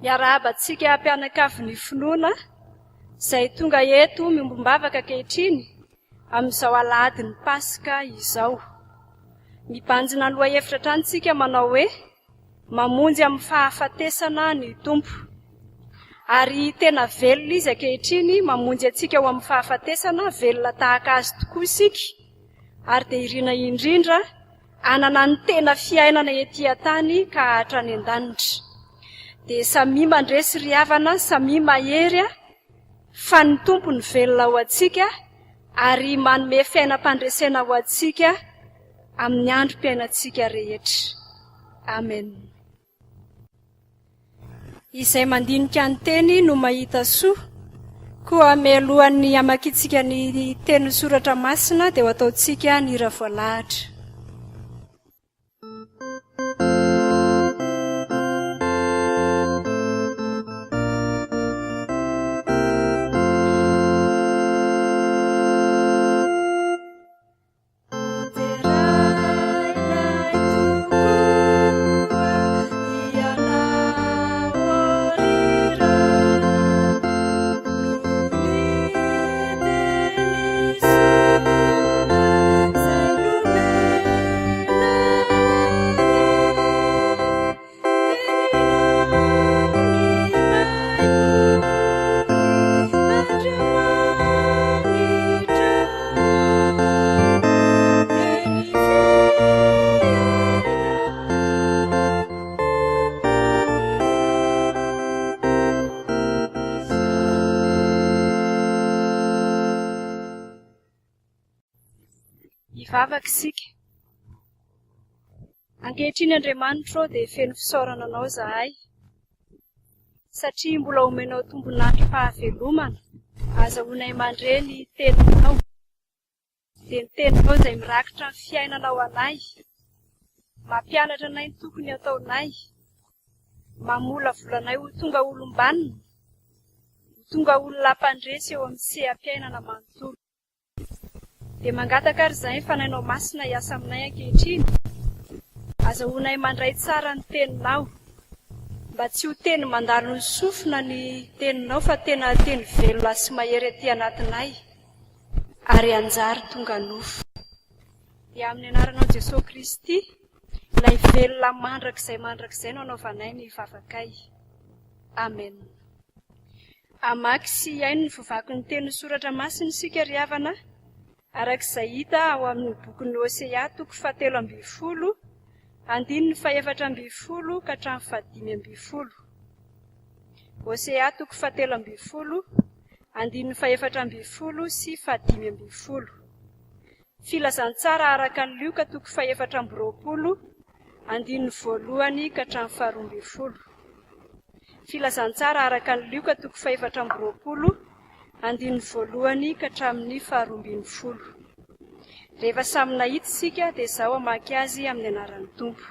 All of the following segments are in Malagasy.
Miarahaba antsika mpianakavin'ny finoana izay tonga eto miombom-bavaka ankehitriny amin'izao alahadin'ny Paska izao. Mibanjina ny lohahevitra hatrany isika manao hoe Mamonjy amin'ny fahafatesana ny Tompo. Ary tena velona Izy ankehitriny mamonjy antsika ho amin'ny fahafatesana, velona tahaka Azy tokoa isika ary dia irina indrindra hanana ny tena fiainana ety an-tany ka hatrany an-danitra. Dia samia mandresy ry havana, samia mahery fa ny Tompo no velona ho antsika ary manome fiainam-pandresena ho antsika amin'ny androm-piainantsika rehetra. Amen. Izay mandinika ny teny no mahita soa. Koa mialohan'ny hamakiantsika ny tenin'ny soratra masina dia ho ataontsika ny hira voalahatra. Hivavaka isika. Ankehitriny Andriamanitro ô dia feno fisaorana Anao izahay satria mbola omenao tombon'androm-pahavelomana azahoanay mandre ny teninao, dia ny teninao izay mirakitra ny fiainana ho anay, mampianatra anay ny tokony hataonay, mamolavola anay ho tonga olom-banona, ho tonga olona mpandresy eo amin'ny seha-piainana manontolo. Dia mangataka ary izahay ny Fanahinao Masina hiasa aminay ankehitriny, azahoanay mandray tsara ny Teninao, mba tsy ho teny mandalo ny sofina ny Teninao fa tena teny velona sy mahery aty anatinay ary hanjary tonga nofo. Dia amin'ny anaranao Jesoa Kristy, ilay velona mandrakizay mandrakizay no anaovanay ny vavakay. Amen. Hamaky sy hihaino ny voavakin'ny tenin'ny Soratra Masina isika ry havana, araka izay hita ao amin'ny bokin'i Hosea toko fahatelo ambin'ny folo, andininy fahefatra ambin'ny folo ka hatramin'ny fahadimy ambin'ny folo. Hosea toko fahatelo ambin'ny folo, andininy fahefatra ambin'ny folo sy fahadimy ambin'ny folo. Filazantsara araka an'i Lioka toko fahefatra amby roapolo, andininy voalohany ka hatramin'ny faharoa ambin'ny folo. Filazantsara araka an'i Lioka toko fahefatra amby roapolo, andininy voalohany ka hatramin'ny faharoa ambin'ny folo. Rehefa samy nahita isika dia izaho hamaky azy amin'ny anaran'ny Tompo.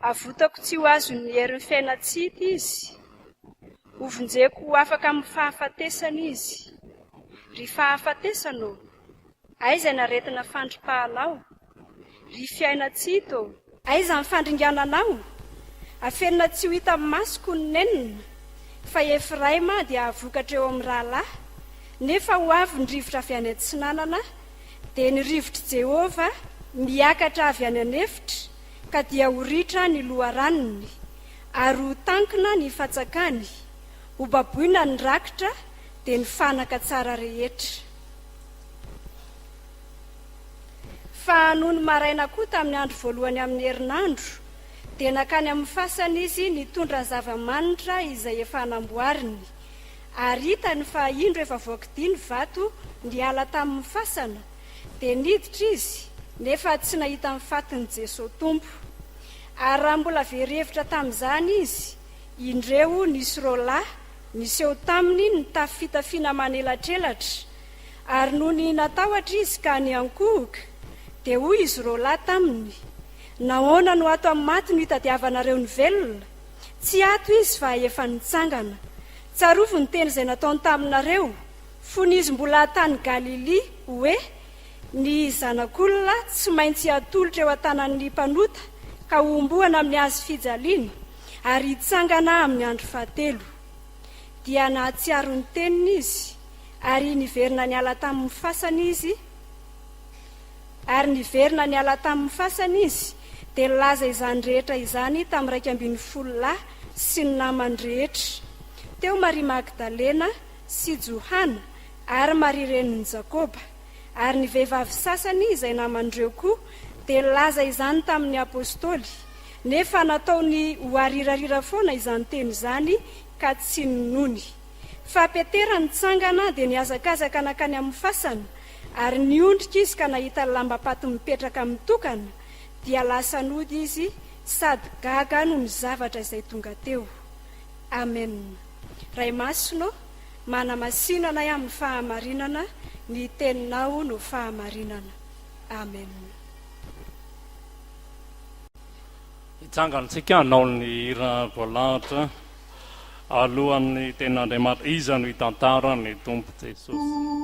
Avotako tsy ho azon'ny herin'ny fiainan-tsy hita izy, hovonjeko ho afaka amin'ny fahafatesana izy. Ry fahafatesana ô, aiza ny aretina fandripahanao? Ry fiainan-tsy hita ô, aiza ny fandringananao? Afenina tsy ho hita amin'ny masoko ny nenina, fa Efraima dia hahavokatra eo amin'ny rahalahy, nefa ho avy ny rivotra avy any atsinanana, dia ny rivotr'i Jehovah miakatra avy any an'efitra, ka dia ho ritra ny loharanony, ary ho tankina ny fatsakany, hobaboina ny rakitra, dia ny fanaka tsara rehetra. Fa nony maraina koa tamin'ny andro voalohany amin'ny herinandro, dia nankany amin'ny fasana izy nitondra ny zava-manitra izay efa namboariny. Ary hitany fa indro efa voakidia ny vato niala tamin'ny fasana, dia niditra izy, nefa tsy nahita ny fatin'i Jesoa Tompo. Ary raha mbola very hevitra tamin'izany izy, indreo nisy roalahy niseho taminy nitafy fitafiana manelatrelatra, Ary nony natahotra izy ka niankohoka, dia hoy izy roalahy taminy, Nahoana no ato amin'ny maty no itadiavanareo ny velona? Tsy ato izy fa efa nitsangana. Tsarovy ny teny izay nataony taminareo, fony izy mbola tany Galilia, hoe, Ny Zanak'olona tsy maintsy hatolotra eo an-tanan'ny mpanota ka hohomboana amin'ny hazo fijaliana, ary hitsangana amin'ny andro fahatelo. Dia nahatsiaro ny teniny izy, ary niverina niala tamin'ny fasana izy, ary niverina niala tamin'ny fasana izy, dia nilaza izany rehetra izany tamin'ny 11 lahy sy ny namany rehetra. Teo Maria Magdalena sy Johana ary Maria renin'i Jakoba, ary ny vehivavy sasany izay naman'ireo koa dia nilaza izany tamin'ny apostoly, nefa nataony ho arirarira foana izany teny izany ka tsy ninoany. Fa Petera nitsangana dia nihazakazaka nankany amin'ny fasana, ary niondrika izy ka nahita ny lambam-paty mipetraka mitokana, dia lasa nody izy sady gaga noho ny zavatra izay tonga teo. Amena. Ray Masina ô, manamasina anay amin'ny fahamarinana, ny Teninao no fahamarinana. Amena. Hitsangana isika hanao ny hira voalahatra alohan'ny Tenin'Andriamanitra. Iza no hitantara ny Tompo Jesosy?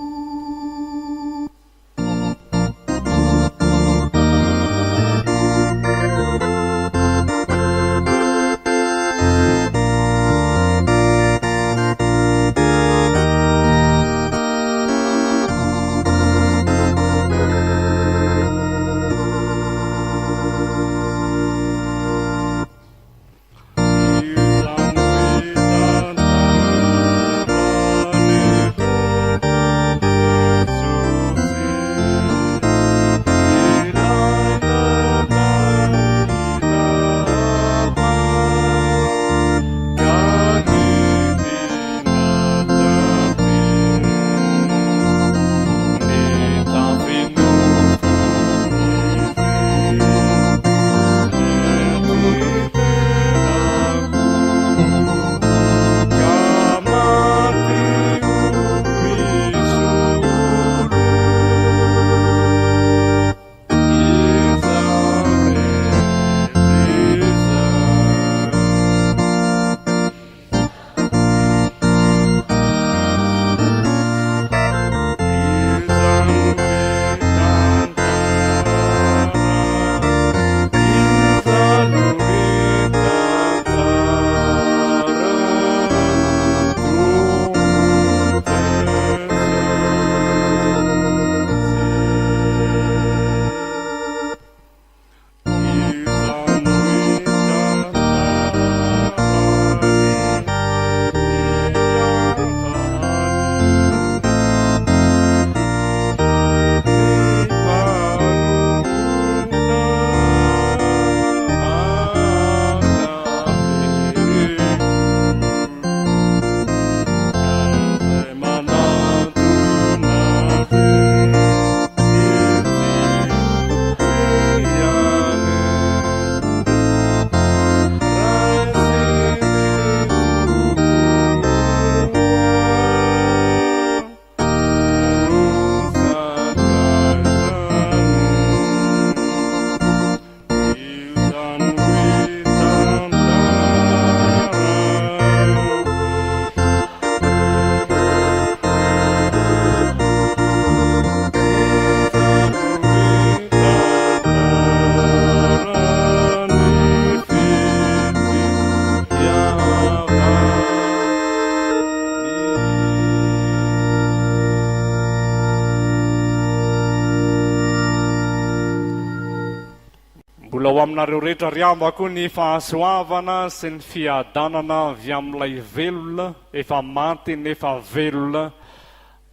Mbola ho aminareo rehetra ry amba koa ny fahasoavana sy ny fiadanana avy amin'ilay velona efa maty nefa velona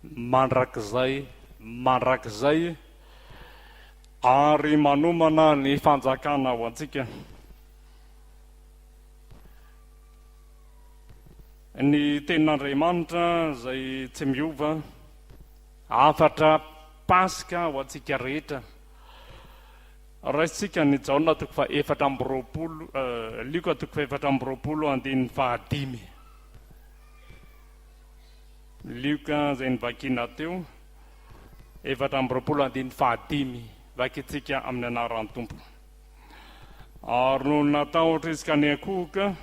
mandrakizay mandrakizay ary manomana ny fanjakana ho antsika. Ny tenin'Andriamanitra izay tsy miova, hafatra Paska ho antsika rehetra. Raisintsika ny Jaona toko faha 24, Lioka toko faha 24 andininy fahadimy. Lioka izay novakiana teo, 24 andininy fahadimy, vakintsika amin'ny anaran'ny Tompo. Ary nony natahotra izy ka niankohoka,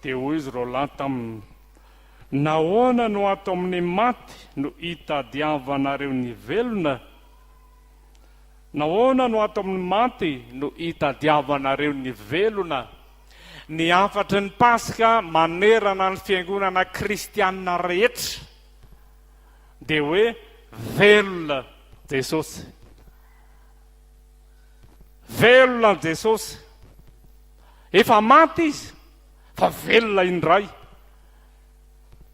dia hoy izy roalahy taminy, Nahoana no ato amin'ny maty no itadiavanareo ny velona? Nahoana no ato amin'ny maty no itadiavanareo ny velona? Ny hafatry ny Paska manerana ny fiangonana kristianina rehetra dia hoe velona Jesosy. Velona Jesosy. Efa maty izy fa velona indray.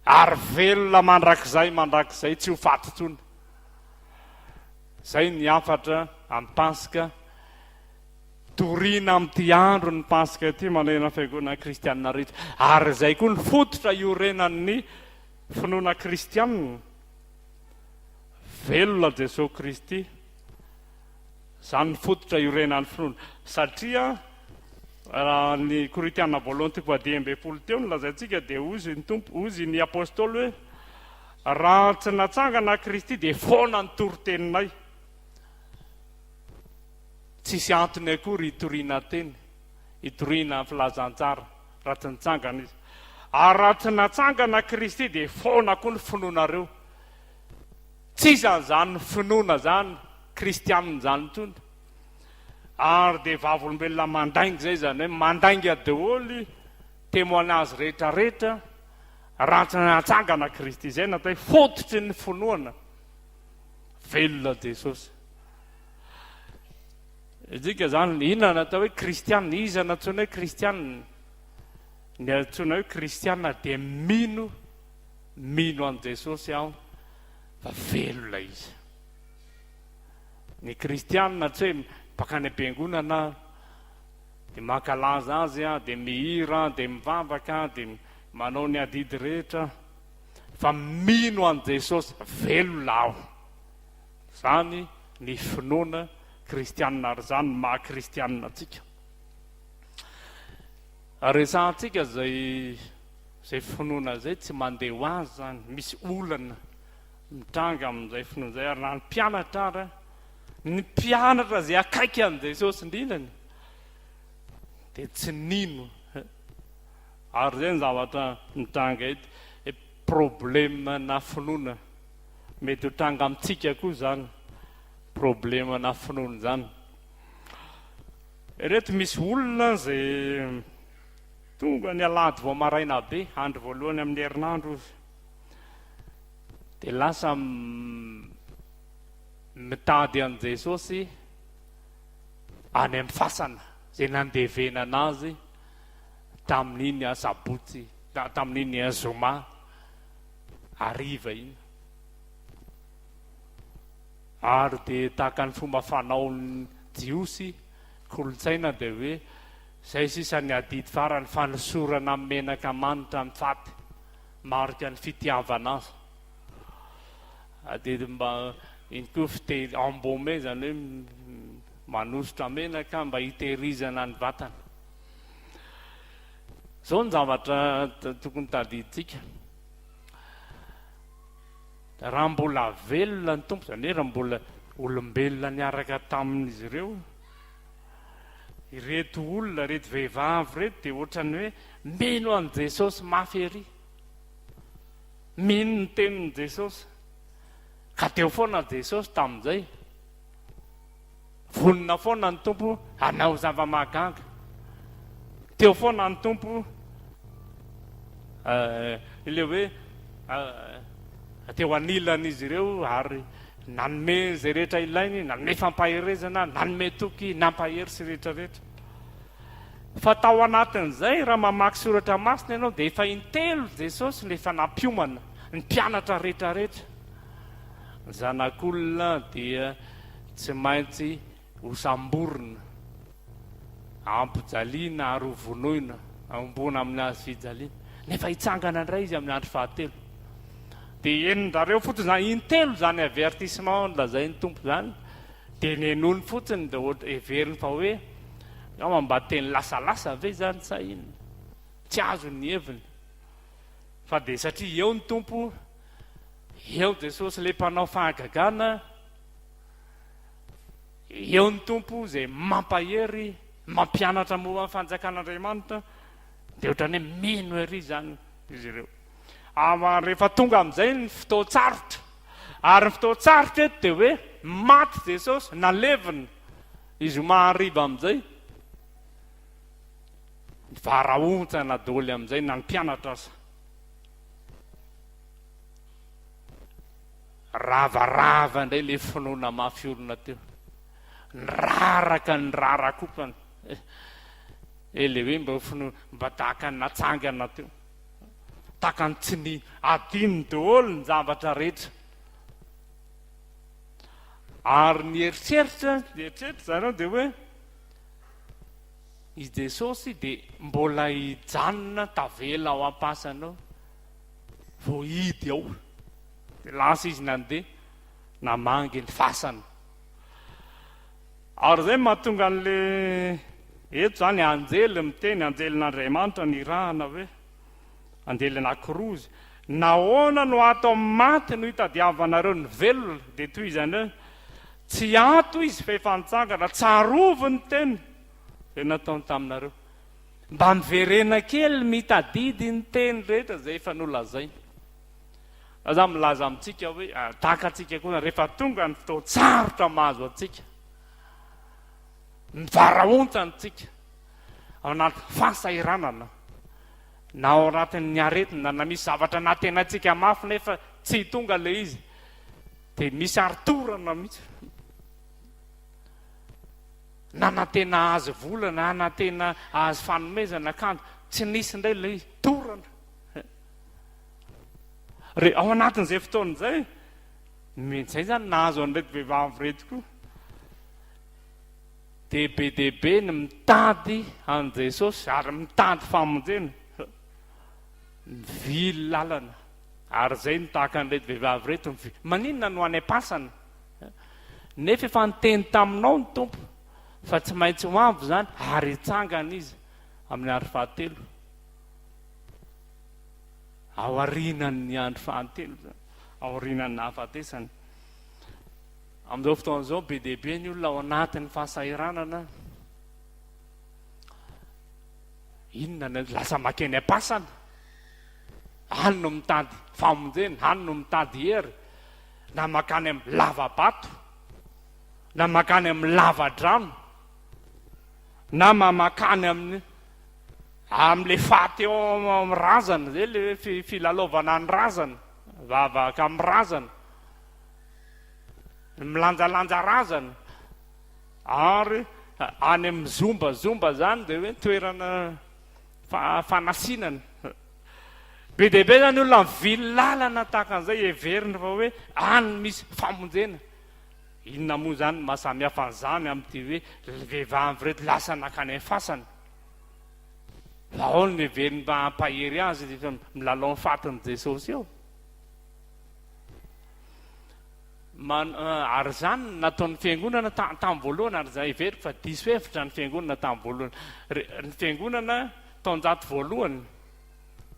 Ary velona mandrakizay mandrakizay tsy ho faty intsony. Izay ny hafatra amin'ny Paska. Torina amin'ity andro ny Paska ity manerana ny fiangonana kristianina rehetra. Ary izay koa ny fototra iorenan'ny finoana kristianina. Velona Jesoa Kristy. Izany ny fototra iorenan'ny finoana. Satria raha ny Korintiana voalohany toko fahadimy ambin'ny folo teo no lazaintsika dia hozy ny Tompo, hozy ny Apostoly hoe raha tsy natsangana Kristy dia foana ny toriteninay. Tsisy antony akory hitoriana teny, hitoriana filazantsara raha tsy nitsangana izy. Ary raha tsy natsangana Kristy dia foana koa ny finoanareo. Tsisy an'izany finoana izany kristianina izany intsony. Ary dia vavolombelona mandainga izay izany hoe mandainga daholo témoignage rehetra rehetra raha tsy natsangana Kristy. Izay no atao hoe fototry ny finoana. Velona Jesosy. Isika izany, inona no atao hoe kristianina? Iza no antsoina hoe kristianina? Ny antsoina hoe kristianina dia mino, mino an'i Jesosy aho fa velona izy. Ny kristianina tsy hoe mpakany am-piangonana dia mankalaza azy dia mihira dia mivavaka dia manao ny adidy rehetra fa mino an'i Jesosy velona aho. Izany ny finoana kristianina ary izany ny maha kristianina antsika. Resahantsika izay izay finoana izay tsy mandeha ho azy izany, misy olana mitranga amin'izay finoana izay ary na ny mpianatra ary ny mpianatra izay akaiky an'i Jesosy indrindrany dia tsy nino. Ary izay ny zavatra mitranga eto, problème na finoana. Mety ho tranga amintsika koa izany problème na finoana izany. Ireto misy olona izay tonga ny alahady vao maraina be, andro voalohany amin'ny herinandro izy. Dia lasa mitady an'i Jesosy any amin'ny fasana izay nandevenana azy tamin'iny asabotsy, tamin'iny zoma hariva iny. Ary dia tahaka ny fomba fanaon'ny Jiosy, kolontsaina dia hoe izay sisa ny adidy farany, fanosorana menaka manitra ny faty, marika ny fitiavana azy. Adidy mba iny koa fitehiry, embaumé izany hoe manosotra menaka mba hitehirizana ny vatana. Izao ny zavatra tokony tadidintsika. Raha mbola velona ny Tompo, izany hoe raha mbola olombelona niaraka tamin'izy ireo, ireto olona, ireto vehivavy ireto dia ohatran'ny hoe mino an'i Jesosy mafy ery. Mino ny tenin'i Jesosy. Ka teo foana Jesosy tamin'izay. Vonona foana ny Tompo hanao zava-mahagaga. Teo foana ny Tompo ilay hoe teo anilan'izy ireo ary nanome izay rehetra ilainy, nanome fampaherezana, nanome toky, nampahery sy rehetra rehetra. Fa tao anatin'izay, raha mamaky soratra masina ianao dia efa intelo Jesosy no efa nampiomana ny mpianatra rehetra rehetra. Ny Zanak'olona dia tsy maintsy hosamborina, hampijaliana ary hovonoina, hanomboana amin'ny hazo fijaliana. Nefa hitsangana indray izy amin'ny andro fahatelo. Dia henonjareo fotsiny izany, intelo izany avertissement nolazain'ny Tompo izany, dia nenoiny fotsiny, dia ohatra heveriny fa hoe, angamba mba teny lasalasa ve izany sa inona? Tsy azony ny heviny. Fa dia satria eo ny Tompo, Eo Jesosy ilay mpanao fahagagana, eo ny Tompo izay mampahery, mampianatra momba ny fanjakan'Andriamanitra, dia ohatran'ny hoe mino ery izany izy ireo. Ary rehefa tonga amin'izay ny fotoan-tsarotra, ary ny fotoan-tsarotra eto dia hoe maty Jesosy, nalevina izy zoma hariva amin'izay. Nivarahontsana daholo amin'izay na ny mpianatra aza. Ravarava indray ilay finoana mafy orina teo. Niraraka ny rarakopana. Eh, ilay hoe mba finoana, mba tahaka ny natsangana teo. Tahaka ny tsy ny adino daholo ny zavatra rehetra. Ary ny eritreritra, ny eritreritra zareo dia hoe i Jesosy dia mbola hijanona tavela ao am-pasana ao, voahidy ao. Dia lasa izy nandeha namangy ny fasana. Ary izay mahatonga an'le eto izany anjely miteny, anjelin'Andriamanitra nirahana hoe anjely anankiroa izy. Nahoana no ato amin'ny maty no itadiavanareo ny velona? Dia tohizany hoe tsy ato izy fa efa nitsangana, tsarovy ny teny izay nataony taminareo. Mba miverena kely mitadidy ny teny rehetra izay efa nolazainy. Aza milaza amintsika hoe tahaka antsika koa rehefa tonga ny fotoan-tsarotra mahazo antsika, mivarahontsana antsika ao anaty fahasahiranana na ao anatin'ny aretina na misy zavatra nantenaintsika mafy nefa tsy tonga ilay izy dia misy aritorana mihitsy. Nanantena azy vola na nanantena azy fanomezana kanjo tsy nisy indray ilay izy, torana. Re, ao anatin'izay fotoana izay, mety izay izany nahazo an'ireto vehivavy ireto koa. Dia be dia be ny mitady an'i Jesosy ary mitady famonjena. Mivily lalana. Ary izay no tahaka an'ireto vehivavy ireto. Maninona no any am-pasana? Nefa efa niteny taminao ny Tompo fa tsy maintsy ho avy izany ary hitsangana izy amin'ny andro fahatelo. Aorianan'ny andro fahatelo izany, aorianan'ny nahafatesany. Amin'izao fotoana izao, be dia be ny olona ao anatin'ny fahasahiranana. Inona no lasa makeny am-pasana? Any no mitady famonjena, any no mitady hery, na makany amin'ny lava-bato, na makany amin'ny lava-drano, na mamakany amin'ny Amin'ilay faty eo amin'ny razana, izay ilay hoe filalaovana ny razana, vavaka amin'ny razana, milanjalanja razana, ary any amin'ny zomba, zomba izany dia hoe toerana fanasinana. Be dia be izany olona mivily lalana tahaka an'izay, heveriny fa hoe any misy famonjena. Inona moa izany no maha samihafa an'izany amin'ity hoe vehivavy ireto lasa nankany amin'ny fasana? Fa ao no heveriny mba hampahery azy rehefa milalao ny fatin'i Jesosy eo. Man, eh, ary izany no nataon'ny fiangonana tamin'ny voalohany, ary izay heveriko fa diso hevitra ny fiangonana tamin'ny voalohany. Ny fiangonana taonjato voalohany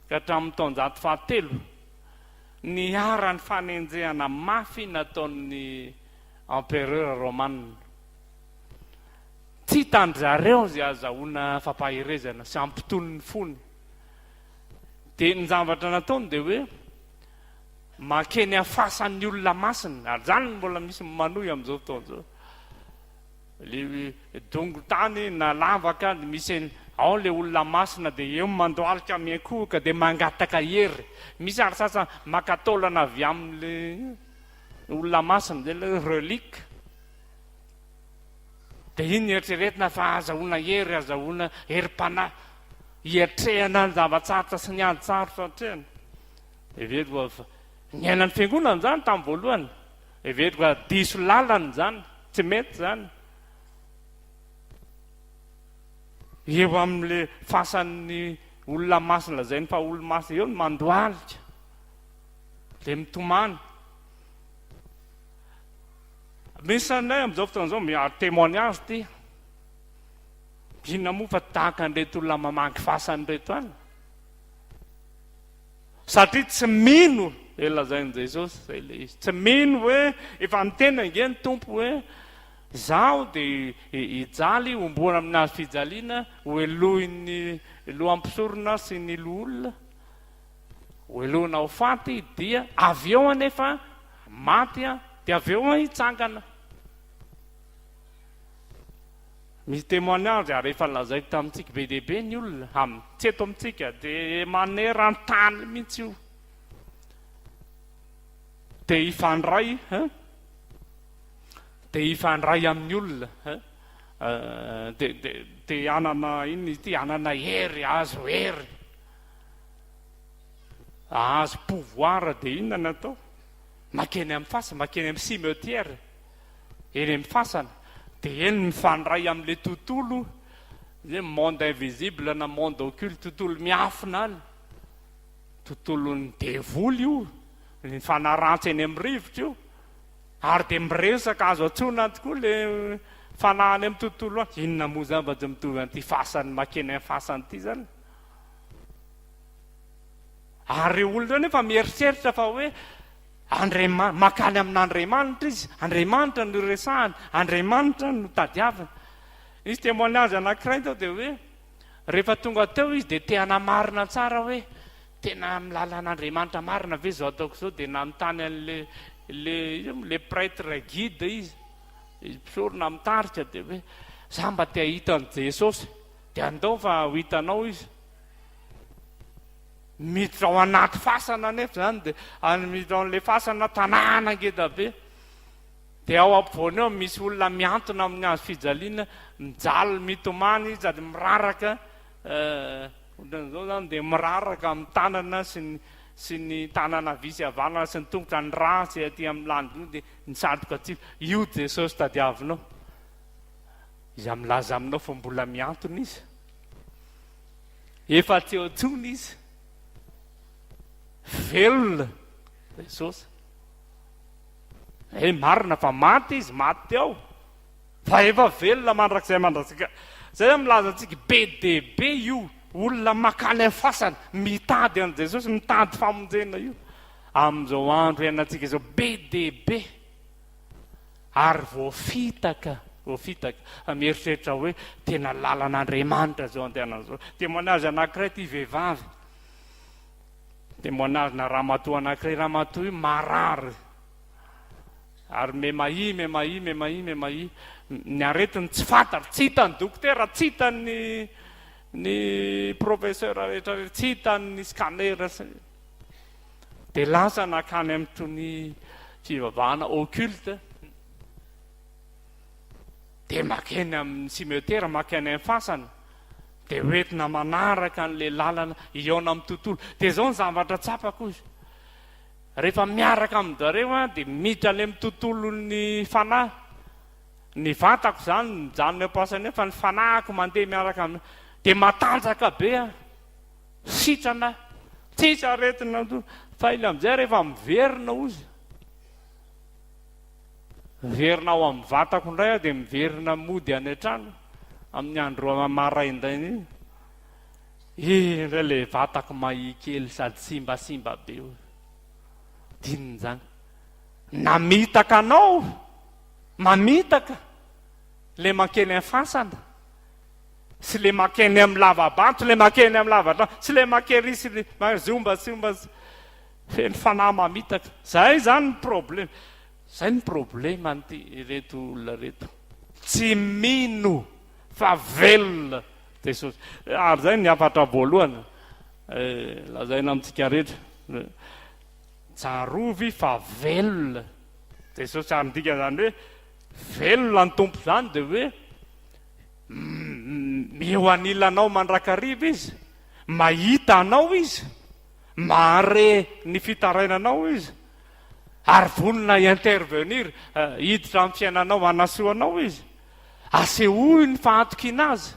ka hatramin'ny taonjato fahatelo, niharan'ny fanenjehana mafy nataon'ny empereur romana. Tsy hitan-dry zareo izay ahazahoana fampaherezana sy hampitony ny fony. Dia ny zavatra nataony dia hoe mankeny amin'ny fasan'ny olona masina, ary izany no mbola misy manohy amin'izao fotoana izao. Le dongo tany na lavaka misy ao le olona masina dia eo mandohalika miankohoka dia mangataka hery. Misy ary sasany maka taolana avy amin'le olona masina, izay ilay hoe relique. Dia iny eritreretina fa azahoana hery, azahoana herim-panahy hiatrehana ny zava-tsarotra sy ny ady sarotra atrehana. Heveriko fa niainan'ny fiangonana izany tamin'ny voalohany. Heveriko fa diso lalana izany, tsy mety izany. Eo amin'ilay fasan'ny olona masina lazainy fa olo-masina eo no mandohalika, dia mitomany. Misy anay amin'izao fotoana izao, ary témoignage ity. Inona moa fa tahaka an'ireto olona mamangy fasana ireto any. Satria tsy mino ilay lazain'i Jesosy, izay ilay izy. Tsy mino hoe efa niteny ange ny Tompo hoe izaho dia hijaly, homboana amin'ny hazo fijaliana, hohelohin'ny loham-pisorona sy ny loholona. Hohelohina ho faty dia avy eo anefa maty dia avy eo hitsangana. Misy témoignage ary efa lazaiko tamintsika be dia be ny olona am, tsy eto amintsika dia maneran-tany mihitsy io. Te hifandray hein, te hifandray amin'ny olona hein, te te te hanana inona izy ity, hanana hery, hahazo hery, hahazo pouvoir dia inona no atao? Makeny amin'ny fasana, makeny amin'ny cimetière. eny amin'ny fasana dia eny mifandray amin'ilay tontolo hoe monde invisible na monde occulte, tontolo miafina any, tontolon'ny devoly io, ny fanahy ratsy eny amin'ny rivotra io, ary dia miresaka azo antsoina any tokoa ilay fanahy any amin'ny tontolo any. Inona moa izany fa tsy mitovy an'ity fasany makeny amin'ny fasana ity izany? Ary ireo olona ireo nefa mieritreritra fa hoe Andriama, mankany amin'Andriamanitra izy, Andriamanitra no resahany, Andriamanitra no tadiaviny. Nisy témoignage anankiray tao dia hoe rehefa tonga teo izy dia te hanamarina tsara hoe tena amin'ny lalan'Andriamanitra marina ve izao ataoko izao dia nanontany an'le le le prêtre guide izy, izy mpisorona mitarika dia hoe za mba te hahita an'i Jesosy dia andao fa ho hitanao izy. Miditra ao anaty fasana anefa izany dia any miditra ao amin'ilay fasana tanàna ngeda be. Dia ao ampovoany ao misy olona mihantona amin'ny hazo fijaliana, mijaly, mitomany izy sady miraraka eh, ohatran'izao izany dia miraraka amin'ny tanana sy ny sy ny tanana havia sy havanana sy ny tongotra ny rà sy aty amin'ny landy dia ny satroka tsilo. Io Jesosy tadiavinao. Iza milaza aminao fa mbola mihantona izy? Efa tsy eo intsony izy. Velona Jesosy. Eh, marina fa maty izy, maty teo. Fa efa velona mandrakizay mandrakizay. Zay aho milaza antsika be dia be io olona makany amin'ny fasana, mitady an'i Jesosy, mitady famonjena io. Amin'izao andro iainantsika izao be dia be. Ary voafitaka, voafitaka, fa mieritreritra hoe tena lalan'Andriamanitra izao andehanana izao. Témoignage anankiray ity vehivavy, témoignage-na ramatoa anankiray, ramatoa io marary, ary memahia, memahia, memahia, memahia, ny aretiny tsy fantatra, tsy hitan'ny dokotera, tsy hitan'ny ny professeur rehetra rehetra, tsy hitan'ny scanner sy Dia lasa nankany amin'itony fivavahana occulte, dia makeny amin'ny cimetière, makeny amin'ny fasana, dia hoentina manaraka an'ilay lalana hihaona amin'ny tontolo. Dia izao ny zavatra tsapako izy, rehefa miaraka amin-jareo aho dia miditra any amin'ny tontolon'ny fanahy, ny vatako izany mijanona eo am-pasana eo fa ny fanahiko mandeha miaraka aminy, dia matanjaka be aho. Sitrana tsisy aretina intsony fa iny amin'izay rehefa miverina ozy miverina ao amin'ny vatako indray aho dia miverina mody any an-trano amin'ny andro maraindraina iny iny indray le vatako mahia kely sady simbasimba be ozy dininy izany namitaka anao mamitaka le mankeny an-fasana Sy le makeny amin'ny lava-banto, le makeny amin'ny lava-drano, sy le makery sy le mazomba sy omba feno fanahy mamitaka. Zay zany ny problème. Zay ny problème an'ity ireto olona ireto. Tsy mino fa velona Jesosy. Ary zay ny hafatra voalohany eh, lazaina amintsika rehetra. Tsarovy fa velona Jesosy. Ary ny dikan'izany hoe velona ny Tompo izany dia hoe Eo anilanao mandrakariva Izy, mahita anao Izy, mahare ny fitarainanao Izy, ary vonona hi-intervenir, hiditra amin'ny fiainanao, hanasoa anao Izy. Asehoy ny fahatokiana Azy.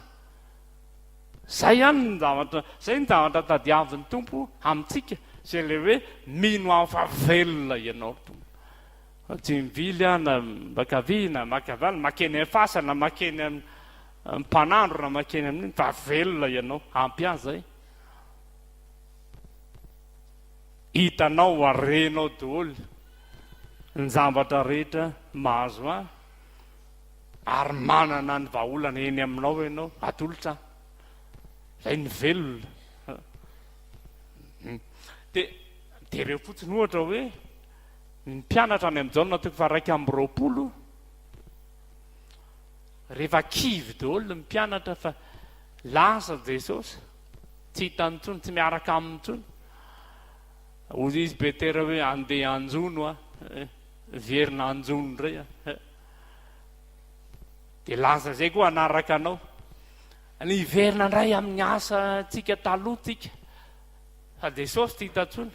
Zay ihany ny zavatra, zay ny zavatra tadiavin'ny Tompo amintsika, izay ilay hoe mino aho fa velona Ianao ry Tompo. Tsy mivily aho na makavia na makavana, makeny amin'ny fasana, makeny amin'ny mpanandro na makeny amin'iny fa velona ianao, ampy ahy izay. Hitanao ary renao daholo ny zavatra rehetra mahazo ahy ary manana ny vahaolana eny aminao ianao, atolotra ahy. Izay ny velona. Dia dia ireo fotsiny ohatra hoe Ny mpianatra any amin'i Jaona toko faha-21, Rehefa kivy daholo ny mpianatra fa lasa Jesosy, tsy hitany intsony, tsy miaraka aminy intsony. Hoy izy Petera hoe andeha hanjono aho, eh, hiverina hanjono indray aho. Eh. Dia lasa izay koa hanaraka anao. Ny hiverina indray amin'ny asa tsika taloha tsika. Fa Jesosy tsy hita intsony.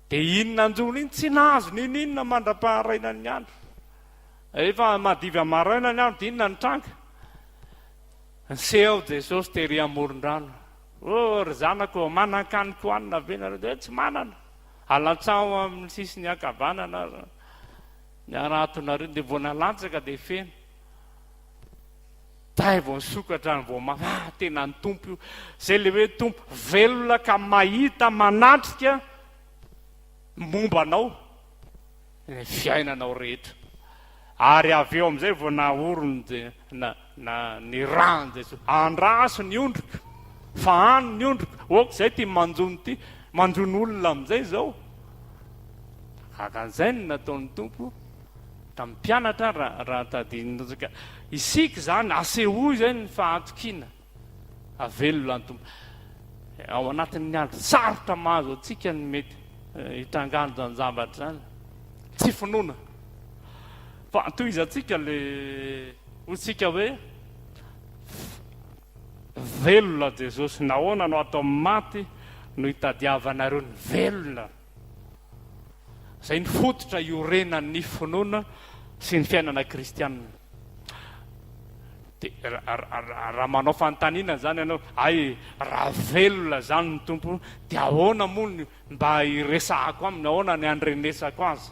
Dia iny nanjono iny tsy nahazo n'inon'inona mandra-paharainan'ny andro. Rehefa madiva maraina ny andro dia inona ny tranga? Niseho Jesosy tery amoron-drano. Oh ry zanako, manan-kaniko hanina ve nareo? Dia tsy manana. Alantsaho amin'ny sisiny ankavanana ny haratonareo. Dia vao nalantsaka dia feno. Tay vao nisokatra ny vao mafy. Ah, tena ny Tompo io. Izay ilay hoe Tompo velona ka mahita manatrika momba anao ny fiainanao rehetra. Ary avy eo amin'izay vao nahorony na, na ny ràn'i Jesosy. Andraso ny ondriko, fahano ny ondriko. Ok, izay ity manjono ity. Manjono olona amin'izay izao. Tahaka an'izay no nataon'ny Tompo tamin'ny mpianatra raha raha tadidintsika. Isika izany, asehoy izay ny fahatokiana. Avelona ny Tompo. Ao anatin'ny andro sarotra mahazo antsika ny mety eh, hitrangan'izany zavatra izany. Tsy finoana. Fa tohizantsika le hotsika hoe velona Jesosy. Nahoana no atao maty no hitadiavanareo ny velona? Izay ny fototra iorenan'ny finoana sy ny fiainana kristianina. Dia raha manao fanontaniana izany ianao, hay raha velona izany ny Tompo, dia ahoana moa ny mba hiresahako aminy, ahoana ny handrenesako azy,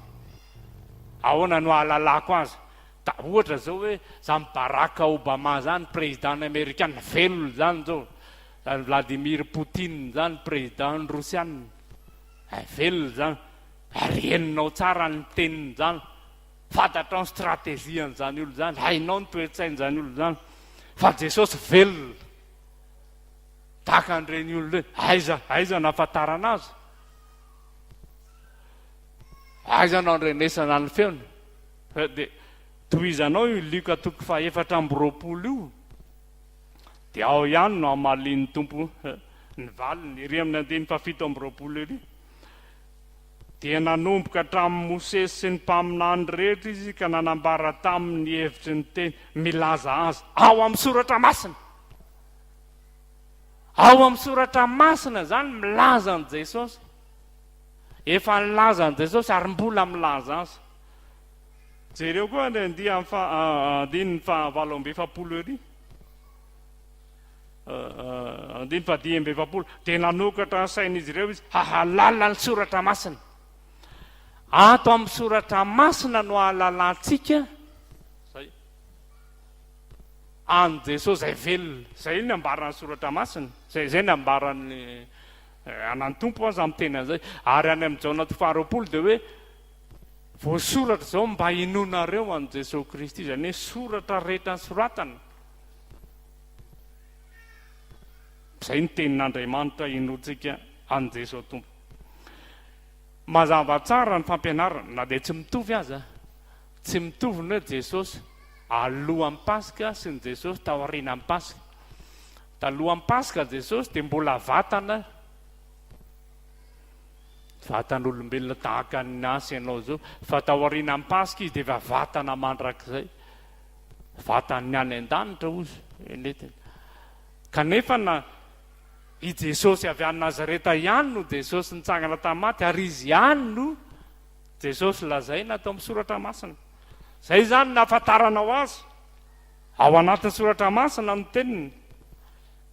ahoana no hahalalako azy? Da ohatra izao hoe izany Barack Obama izany président-n'ny Amerikana, velona izany izao, izany Vladimir Poutine izany président-n'ny Rosiana. Hay velona izany, ary henonao tsara ny teniny izany, fantatrao ny stratégie an'izany olona izany, hainao ny toe-tsain'izany olona izany, fa Jesosy velona. Tahaka an'ireny olona ireny, aiza, aiza no ahafantarana azy? Aiza no andrenesana ny feony? Dia tohizanao io Lioka toko faha 24 io. Dia ao ihany no hamalian'ny Tompo ny valiny, ery amin'ny andininy faha-27 ery. Dia nanomboka hatramin'i Mosesy sy ny mpaminany rehetra izy ka nanambara taminy ny hevitry ny teny milaza azy ao amin'ny Soratra Masina. Ao amin'ny Soratra Masina izany milaza an'i Jesosy. Efa nilaza an'i Jesosy ary mbola milaza azy. Jereo koa ny andiany faha andininy faha 48 ery. Andininy faha 45. Dia nanokatra ny sain'izy ireo izy hahalala ny soratra masina. Ato amin'ny soratra masina no ahalalantsika zay an'i Jesosy izay velona. Zay ny ambaran'ny soratra masina. Zay zay ny ambaran'ny anan'ny Tompo aza miteny an'izay. Ary any amin'ny Jaona toko faha 20 dia hoe Voasoratra izao mba hinoanareo an'i Jesoa Kristy, izany hoe soratra rehetra nosoratana. Izay ny tenin'Andriamanitra hinoantsika an'i Jesoa Tompo. Mazava tsara ny fampianarana, na dia tsy mitovy aza. Tsy mitovy ny hoe Jesosy alohan'ny Paska sy ny Jesosy taorianan'ny Paska. Talohan'ny Paska Jesosy dia mbola vatana. Vatan'olombelona tahaka ny ahy sy ianao izao, fa taorianan'ny Paska izy dia efa vatana mandrakizay. Vatan'ny any an-danitra hozy nentiny. Kanefa na i Jesosy avy any Nazareta ihany no Jesosy nitsangana tamin'ny maty ary izy ihany no Jesosy lazaina ato amin'ny soratra masina. Izay izany no nahafantaranao azy. Ao anatin'ny soratra masina no teniny.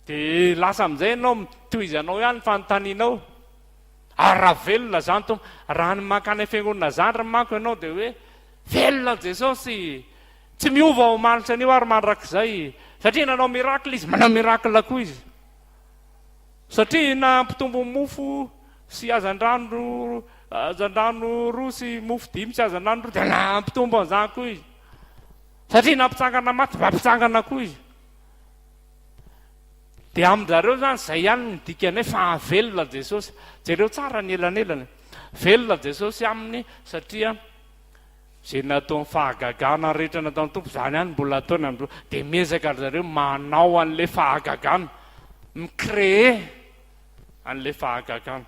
Dia lasa amin'izay ianao, tohizanao ihany ny fanontanianao. Ary raha velona izany Tompo, raha ny mankany am-fiangonana zandriny manko ianao dia hoe velona Jesosy, tsy miova omaly sy anio ary mandrakizay. Satria nanao miracle izy, manao miracle koa izy. Satria nampitombo mofo sy hazandrano hazandrano roa sy mofo dimy sy hazandrano roa dia nampitombo an'izany koa izy. Satria nampitsangana maty, mampitsangana koa izy. Dia amin-dRareo izany, izay ihany ny dikany hoe fahavelona Jesosy. Jereo tsara ny elanelany. Velona Jesosy aminy satria Izay nataony fahagagana rehetra nataon'ny Tompo, izany ihany mbola ataony amin'izao. Dia miezaka ry zareo manao an'ilay fahagagana, mi-créer an'ilay fahagagana.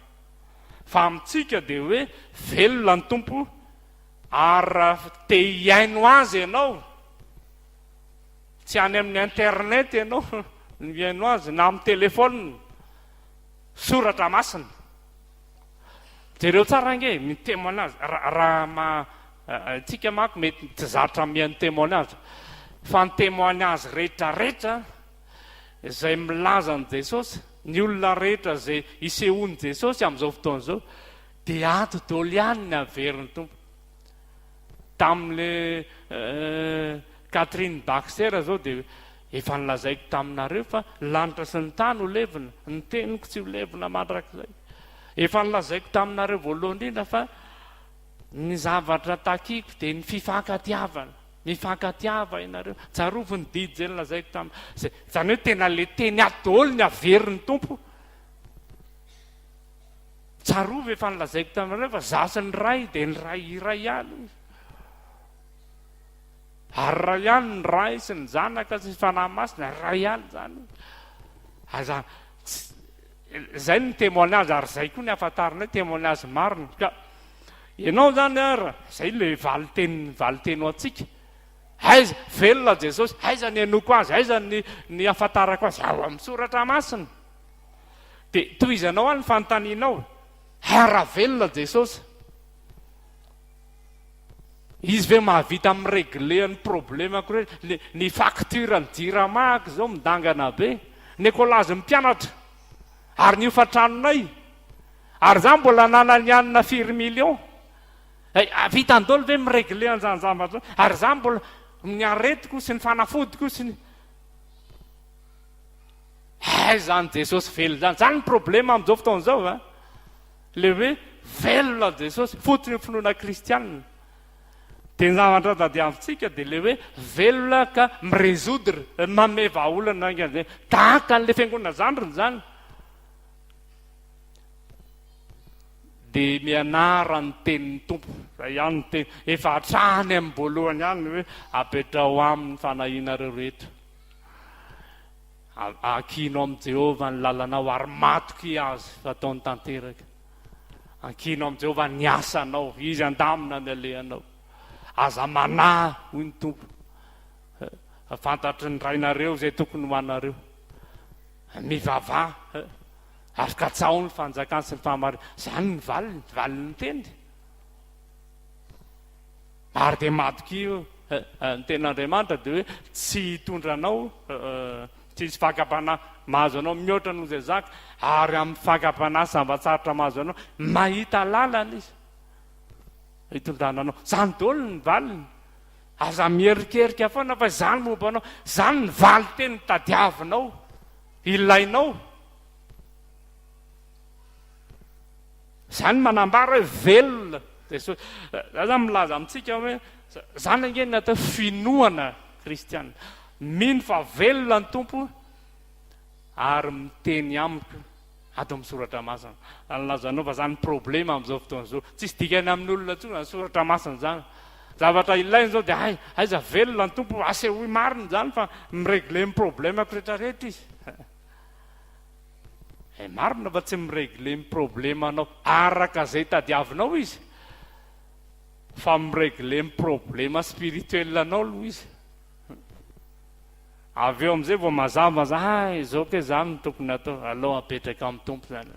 Fa amintsika dia hoe velona ny Tompo ary raha te hihaino Azy ianao, tsy any amin'ny internet ianao no mihaino Azy na amin'ny téléphone, soratra masina. Jereo tsara ange ny témoignage, raha ma tsika manko mety tsy zatra mihaino témoignage, fa ny témoignage rehetra rehetra izay milaza an'i Jesosy, ny olona rehetra izay isehoan'i Jesosy amin'izao fotoana izao dia ato daholo ihany ny averin'ny Tompo. Tamin'le Catherine Baxter zao dia efa nolazaiko taminareo fa lanitra sy ny tany ho levona, ny teniko tsy ho levona mandrakizay. Efa nolazaiko taminareo voalohany indrindra fa ny zavatra takiko dia ny fifankatiavana. Mifankatiava ianareo. Tsarovy ny didy izay nolazaiko taminareo. Izany hoe tena le teny ato daholo ny averin'ny Tompo. Tsarovy efa nolazaiko taminareo fa za sy ny Ray dia ny Ray iray ihany. Ary iray ihany ny Ray sy ny Zanaka sy ny Fanahy Masina, iray ihany izany. Aza izay ny témoignage ary izay koa ny ahafantarana hoe témoignage marina. Ka ianao izany ary, izay ilay valinteny valinteny ho antsika. Aiza velona Jesosy, aiza ny henoiko azy, aiza ny ny ahafantarako azy, ao amin'ny soratra masina. Dia tohizanao any ny fanontanianao, ary raha velona Jesosy, Izy ve mahavita mi-regler ny problème-ko ireny? Ny, ny facture ny jirama-ko izao midangana be, ny écolage-n'ny mpianatra, ary ny hofan-tranonay, ary za mbola nananianina firy millions. Hay, vitany daholo ve mi-regler an'izany zavatra izany? Ary za mbola, ny aretiko sy ny fanafodiko sy ny. Aiza izany Jesosy velona izany? Izany ny problème amin'izao fotoana izao a! Ilay hoe velona Jesosy, fototry ny finoana kristianina. Dia ny zavatra tadiavintsika dia ilay hoe velona ka mi-résoudre, manome vahaolana haingana izay. Tahaka an'ilay fiangonana zandriny izany. Dia mianara ny tenin'ny Tompo. Izay ihany ny teny. Efa hatrany amin'ny voalohany ihany ny hoe apetraho aminy ny fanahianareo rehetra. Ankino amin'i Jehovah ny lalanao ary matokia azy fa ataony tanteraka. Ankino amin'i Jehovah ny asanao, izy handamina ny alehanao. Aza manahy, hoy ny Tompo. Fantatry ny Rainareo izay tokony ho anareo. Mivavaha ary katsaho ny fanjakany sy ny fahamarinany. Izany ny valiny, valin'ny teny. Ary dia matokia ny tenin'Andriamanitra dia hoe tsy hitondra anao, tsy hisy fakam-panahy mahazo anao mihoatra noho izay zaka, ary amin'ny fakam-panahy zava-tsarotra mahazo anao, mahita lalana izy hitondrana anao. Izany daholo ny valiny. Aza mierikerika foana fa izany momba anao. Izany ny valin-teny tadiavinao, ilainao. Izany manambara hoe velona Jesosy. Za zany milaza amintsika hoe zany ange ny atao finoana kristiana. Mino fa velona ny Tompo ary miteny amiko ato amin'ny soratra masina. Nilaza anao fa zany problema amin'izao fotoana izao. Tsisy dikany amin'ny olona intsony zany soratra masina zany. Zavatra ilaina izao dia hay, aiza velona ny Tompo, asehoy marina izany fa mi-regler ny problème-ko rehetra rehetra izy. Eh marina fa tsy mi-regler ny problème-nao araka izay tadiavinao izy fa mi-regler ny problème spirituel-nao aloha izy. Avy eo amin'izay vao mazava za, ah izao kay zany no tokony atao, alao apetraka amin'ny Tompo zany.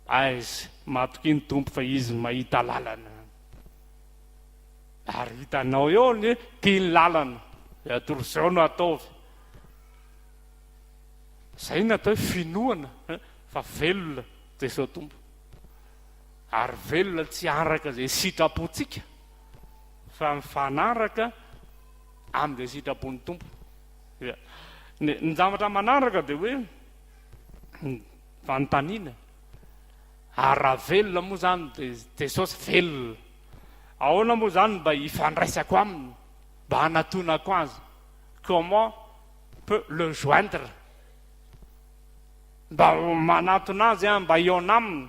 Aiza, matokia ny Tompo fa izy mahita lalana. Ary hitanao eo ny hoe tia ny lalana, dia atoro izao no ataovy. Izay no atao hoe finoana fa velona Jesoa Tompo. Ary velona tsy araka izay sitrapontsika fa mifanaraka amin'izay sitrapon'ny Tompo. Ny zavatra manaraka dia hoe fanontaniana. Ary raha velona moa izany dia Jesosy velona. Ahoana moa izany mba hifandraisako aminy, mba hanatonako azy? Comment peut le joindre mba manatona azy an, mba hihaona aminy.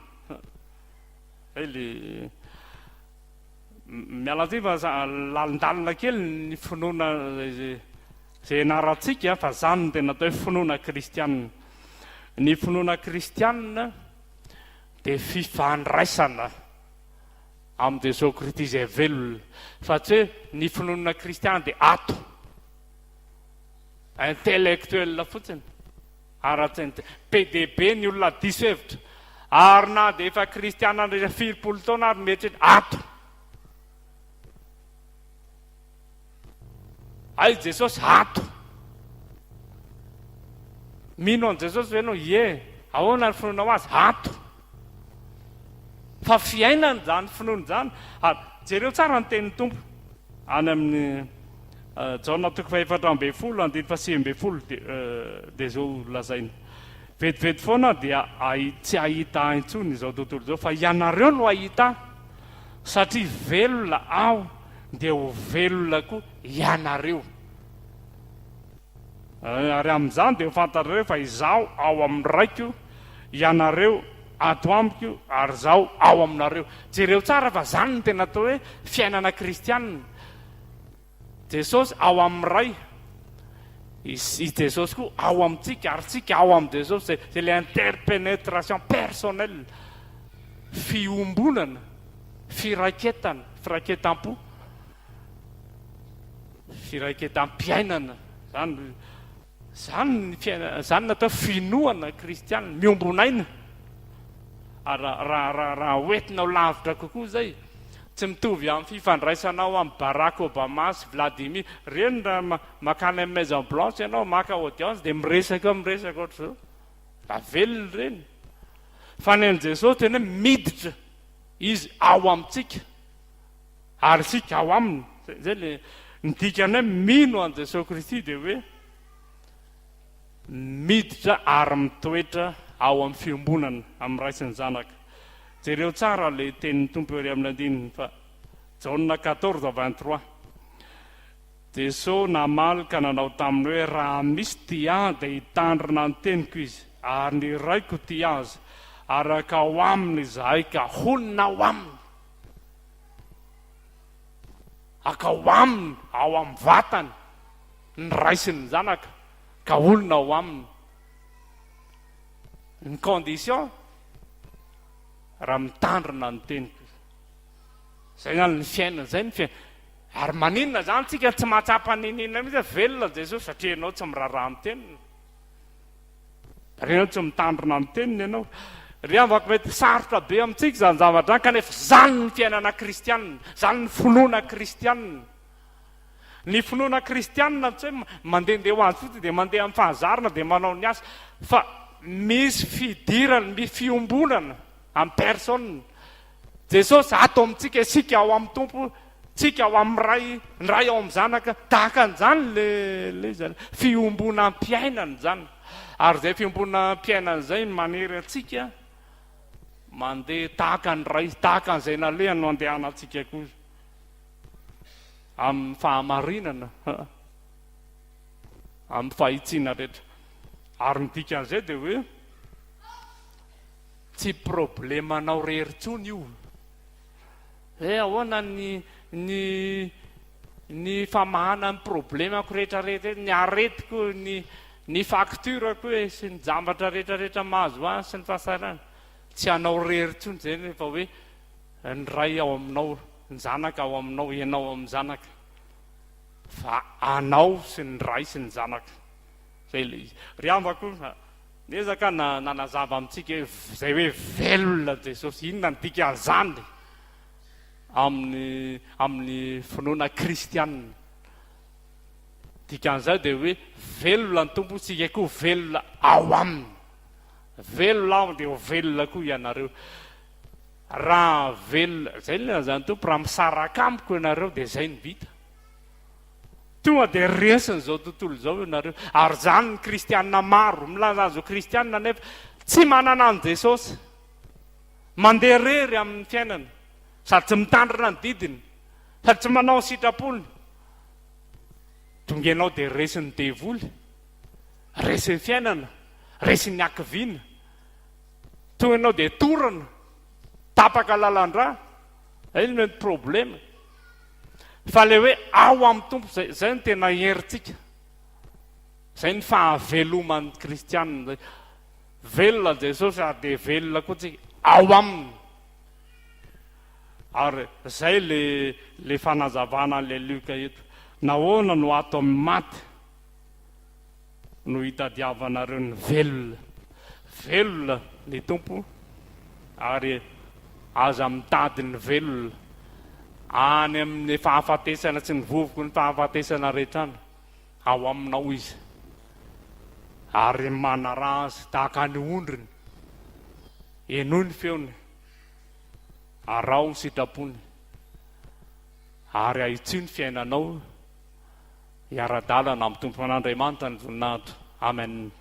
Zay le. Miala tsiny fa lalindalina kely ny finoana izay ianarantsika fa izany no tena atao hoe finoana kristianina. Ny finoana kristianina dia fifandraisana amin'i Jesoa Kristy izay velona fa tsy hoe ny finoana kristiana dia ato intellectuel fotsiny ara-tsaina. Be dia be ny olona diso hevitra ary na dia efa kristiana nandritra firy-polo taona ary mieritreritra ato Hay Jesosy ato. Mino an'i Jesosy ve ianao? Ie. Ahoana ny finoanao azy? Ato. Fa fiainana izany finoana izany. Ary jereo tsara ny tenin'ny Tompo any amin'ny eh, Jaona toko fahefatra ambin'ny folo andininy fahasivy ambin'ny folo dia eh, dia izao lazainy. Vetivety foana dia tsy hahita ahy intsony izao tontolo izao fa ianareo no hahita ahy satria velona aho dia ho velona koa ianareo. Ary amin'izany dia ho fantatrareo fa Izaho ao amin'ny Raiko, ianareo ato amiko, ary Izaho ao aminareo. Jereo tsara fa izany no tena atao hoe fiainana kristianina. Jesosy ao amin'ny Ray, i Jesosy koa ao amintsika, ary tsika ao amin'i Jesosy. Zay ilay interpénétration personnelle, fiombonana, firaiketana, firaiketam-po. Firaiketam-piainana, zany zany ny fiainana, zany no atao finoana kristiana, miombon'aina. Ary raha raha raha hoentinao lavitra kokoa izay, tsy mitovy amin'ny fifandraisanao amin'i Barack Obama sy Vladimir, ireny raha makany amin'ny Maison Blanche ianao, maka audience dia miresaka eo, miresaka ohatr'izao. Raha velona ireny. Fa ny an'i Jesosy tena hoe miditra Izy ao amintsika. Ary isika ao aminy. Zay le ny dikany hoe mino an'i Jesoa Kristy dia hoe miditra ary mitoetra ao amin'ny fiombonana amin'ny Ray sy ny Zanaka. Jereo tsara le tenin'ny Tompo ery amin'ny andininy fa Jaona 14 23. Jesoa namaly ka nanao taminy hoe raha misy tia ahy dia hitandrina ny teniko izy ary ny Raiko tia azy ary hankao aminy izahay ka honina ao aminy. Akao aminy, ao amin'ny vatany, ny ray sy ny zanaka, ka olona ao aminy. Ny condition, raha mitandrina ny teniko. Zay zany ny fiainana, zay ny fiainana. Ary maninona zany tsika tsy mahatsapa n'inon'inona mihitsy hoe velona Jesosy satria ianao tsy miraharaha ny teniny. Reo tsy mitandrina ny teniny ianao. Ry havako mety sarotra be amintsika izany zavatra izany kanefa izany ny fiainana kristianina, izany ny finoana kristianina. Ny finoana kristianina tsy hoe mandehandeha ho azy fotsiny dia mandeha amin'ny fahazarana dia manao ny asa fa misy fidirana, misy fiombonana amin'ny personne. Jesosy ato amintsika, isika ao amin'ny Tompo, tsika ao amin'ny Ray, ny Ray ao amin'ny Zanaka, tahaka an'izany le le izy, fiombonam-piainana izany. Ary izay fiombonam-piainana izay no manery antsika mandeha tahaka ny Ray, tahaka an'izay nalehany no andehanantsika koa amin'ny fahamarinana, amin'ny fahitsiana rehetra. Ary ny dikan'izay dia hoe Tsy problemanao rery intsony io. Hoe ahoana ny ny ny famahana ny problemako rehetra rehetra ny aretiko, ny ny facture-ko e, sy ny zavatra rehetra rehetra mahazo ahy sy ny fahasahiranana. Tsy anao rery intsony izay rehefa hoe ny Ray ao aminao, ny Zanaka ao aminao, ianao ao amin'ny Zanaka. Fa anao sy ny Ray sy ny Zanaka. Izay ilay izy. Ry havako, Niezaka nanazava amintsika hoe izay hoe velona Jesosy, inona ny dikan'izany amin'ny amin'ny finoana kristianina. Dikan'izay dia hoe velona ny Tompo, isika koa velona ao aminy. Velona aho dia ho velona koa ianareo. Raha velona, izay no nilazan'ny Tompo, raha misaraka amiko ianareo dia izay no vita. Tonga dia resin'izao tontolo izao ianareo. Ary izany ny kristiana maro, milaza azy ho kristiana nefa tsy manana an'i Jesosy. Mandeha irery amin'ny fiainana, sady tsy mitandrina ny didiny, sady tsy manao ny sitrapony. Tonga ianao dia resin'ny devoly, resin'ny fiainana, resin'ny hakiviana. Tonga ianao dia torana, tapaka lalan-drà. Izay no mety problema. Fa ilay hoe ao amin'ny Tompo, izay, izay no tena herintsika. Izay ny fahaveloman'ny kristianina. Izay. Velona Jesosy ary dia velona koa tsika ao aminy. Ary izay le le fanazavana an'ilay Lioka eto. Nahoana no ato amin'ny maty no hitadiavanareo ny velona? Velona ny Tompo ary aza mitady ny velona any amin'ny fahafatesana sy ny vovoky ny fahafatesana rehetra any. Ao aminao izy ary manaraha azy tahaka ny ondriny. Henoy ny feony, araho ny sitrapony, ary ahitsio ny fiainanao hiara-dalana amin'ny Tompo an'Andriamanitra ny voninahitra. Amen.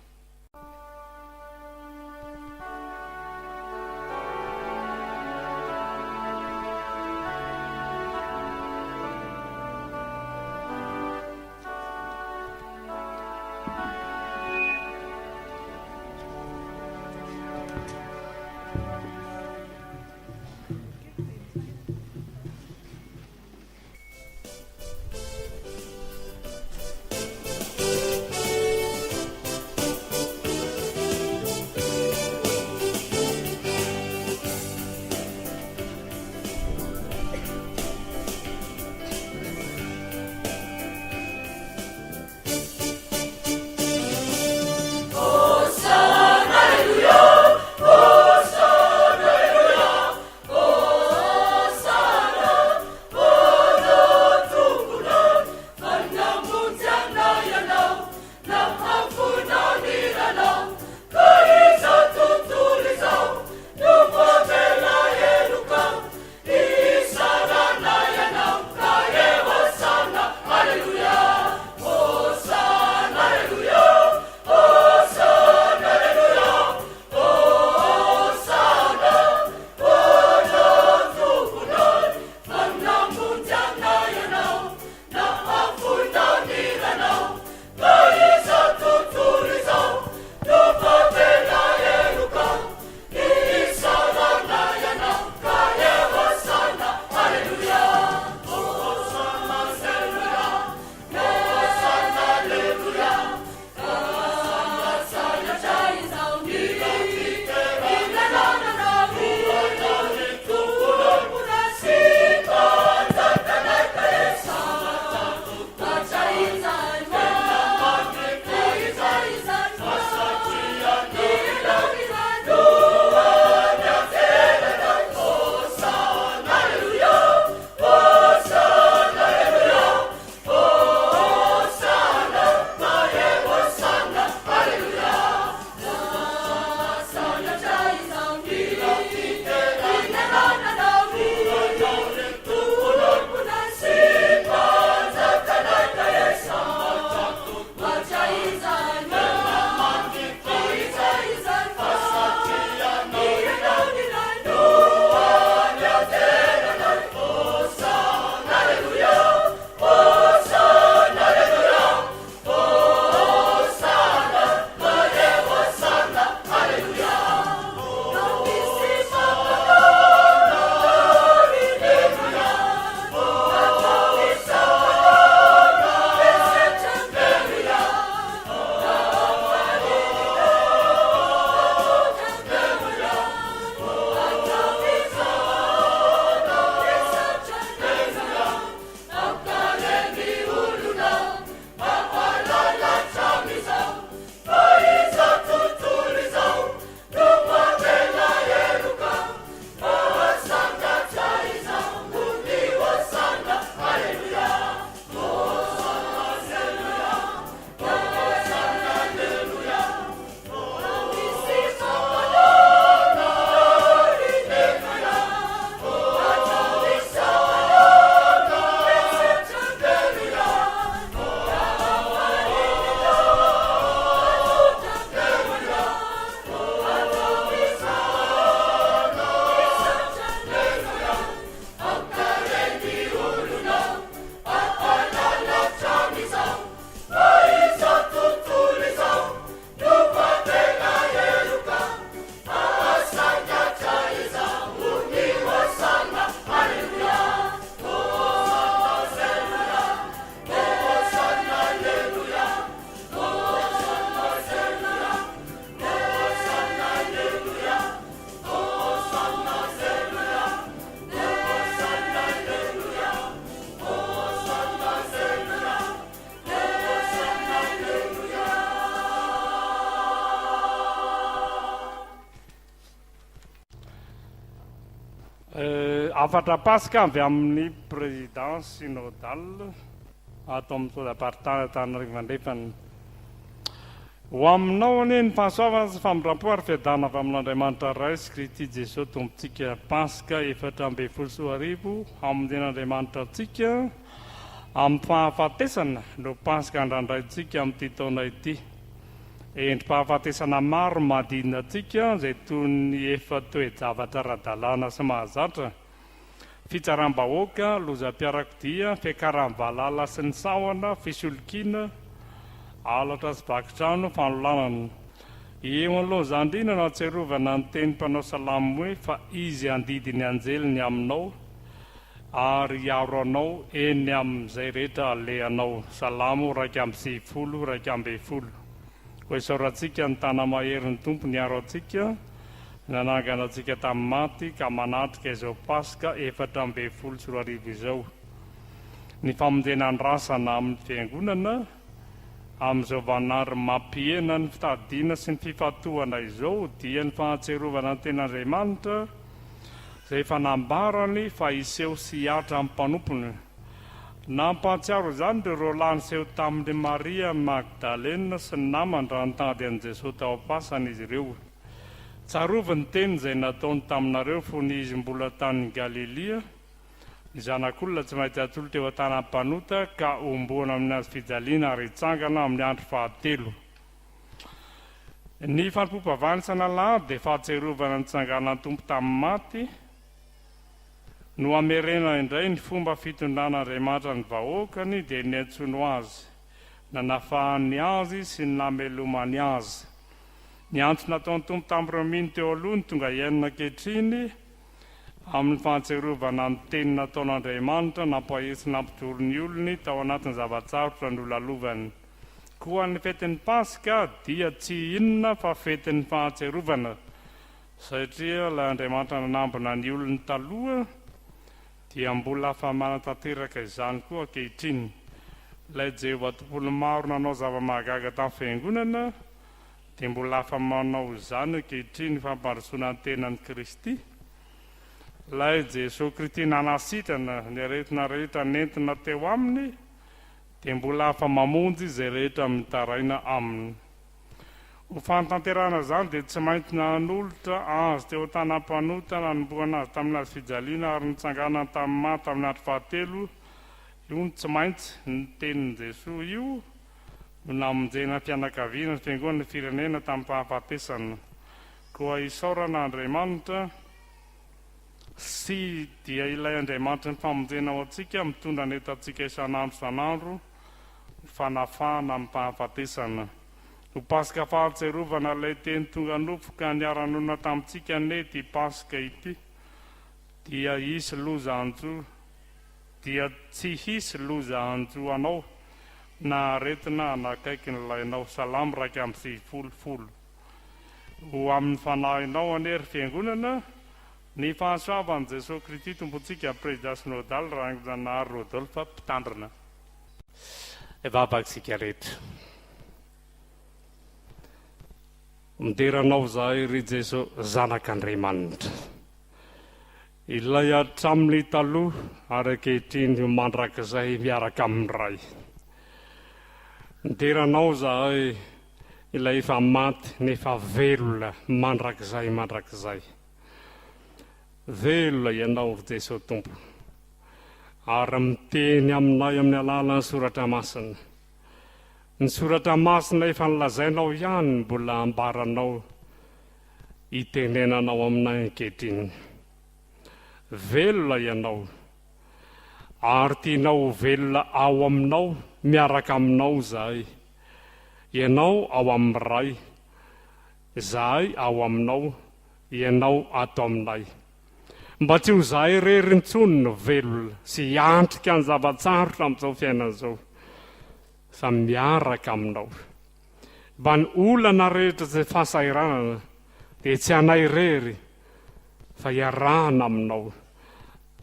Hafatra Paska avy amin'ny Président Synodal ato amin'ny Sodam-paritany Antananarivo Andrefana. Ho aminao anie ny fahasoavana sy famindram-po ary fiadanana avy amin'Andriamanitra Ray sy Kristy Jesoa Tompontsika. Paska 2014 hamonjen'Andriamanitra antsika amin'ny fahafatesana no Paska andrandraintsika amin'ity taona ity. Endri-pahafatesana maro manodidina antsika izay toy ny efa toe-javatra ara-dalàna sy mahazatra, fitsaram-bahoaka, lozam-piarakodia, fiakaran'ny valala sy ny sahona, fisolokiana, halatra sy vaky trano, fanolanana. Eo anoloan'izany indrindra no ahatsiarovana ny tenin'ny mpanao salamo hoe fa Izy handidy ny anjeliny aminao, ary hiaro anao eny amin'izay rehetra alehanao. Salamo 91, 11. Koa isaorantsika ny tana-maherin'ny Tompo niaro antsika, nanangana antsika tamin'ny maty, ka manatrika izao Paska 2014 izao. Ny famonjena andrasana amin'ny Fiangonana, amin'izao vaninandro mampihena ny fitadiana sy ny fifantohana izao, dia ny fahatsiarovana ny Tenin'Andriamanitra, izay efa nambarany fa hiseho sy hihatra amin'ny mpanompony. Nampahatsiaro izany ireo roalahy niseho tamin'i Maria Magdalena sy ny namany raha nitady an'i Jesoa tao am-pasana izy ireo. Tsarovy ny teny izay nataony taminareo fony Izy mbola tany Galilia, Ny Zanak'olona tsy maintsy atolotra eo an-tanan'ny mpanota ka homboana amin'ny hazofijaliana ary hitsangana amin'ny andro fahatelo. Ny fanompoam-pivavahana isan'alahady dia fahatsiarovana ny nitsanganan'ny Tompo tamin'ny maty, no hamerenana indray ny fomba fitondran'Andriamanitra ny vahoakany dia ny niantsoany azy, nanafahany azy sy ny namelomany azy. Ny antso nataon'ny Tompo tamin'ireo mino teo aloha no tonga iainana ankehitriny amin'ny fahatsiarovana ny teny nataon'Andriamanitra nampahery sy nampijoro ny olony tao anatin'ny zava-tsarotra nolalovany. Koa ny fetin'ny Paska dia tsy inona fa fetin'ny fahatsiarovana, satria ilay Andriamanitra nanambina ny olony taloha dia mbola afa-manatanteraka izany koa ankehitriny. Ilay Jehovah Tompon'ny maro nanao zava-mahagaga tamin'ny Fiangonana dia mbola afa-manao izany ankehitriny fampandrosoana ny tenan'i Kristy. Ilay Jesoa Kristy nanasitrana ny aretina rehetra nentina teo aminy dia mbola afa-mamonjy izay rehetra mitaraina aminy. Ho fanatanterahana izany dia tsy maintsy nanolotra azy teo an-tanam-panota, nanombohana azy tamin'ny hazo fijaliana ary nitsanganany tamin'ny maty tamin'ny andro fahatelo, io no tsy maintsy, ny tenin'i Jesoa io no namonjena ny fianakaviana, ny fiangonana, ny firenena tamin'ny fahafatesana. Koa isaorana Andriamanitra. Sy dia ilay Andriamanitry ny famonjena ho antsika, mitondra ny entantsika isan'andro isan'andro, ho fanafahana amin'ny fahafatesana. Ho Paska fahatsiarovana ilay Teny tonga nofo ka niara-nonina tamintsika anie ity Paska ity, dia hisy loza hanjo, dia tsy hisy loza hanjo anao na aretina hanakaiky ny lainao. Salamo 91, folo. Ho amin'ny fanahinao anie ry Fiangonana ny fahasoavan'i Jesoa Krity Tompontsika Prezida Synodal Rahaingonjanahary Rodolphe Mpitandrina. Vavaka isika rehetra. Midera Anao izahay ry Jesoa Zanak'Andriamanitra. Ilay hatramin'ny taloha ary ankehitriny ho mandrakizay miaraka amin'ny Ray. Midera Anao izahay ilay efa maty nefa velona mandrakizay mandrakizay. Velona Ianao ry Jesoa Tompo ary miteny aminay amin'ny alalan'ny Soratra Masina. Ny Soratra Masina efa nolazainao ihany no mbola ambaranao itenenanao aminay ankehitriny. Velona Ianao ary tianao ho velona ao aminao miaraka aminao izahay. Ianao ao amin'ny Ray, izahay ao aminao, Ianao ato aminay. Mba tsy ho izahay irery intsony no velona sy hiantrika ny zava-tsarotra amin'izao fiainana izao, fa miaraka aminao. Mba ny olana rehetra sy fahasahiranana dia tsy anay irery fa iarahana aminao.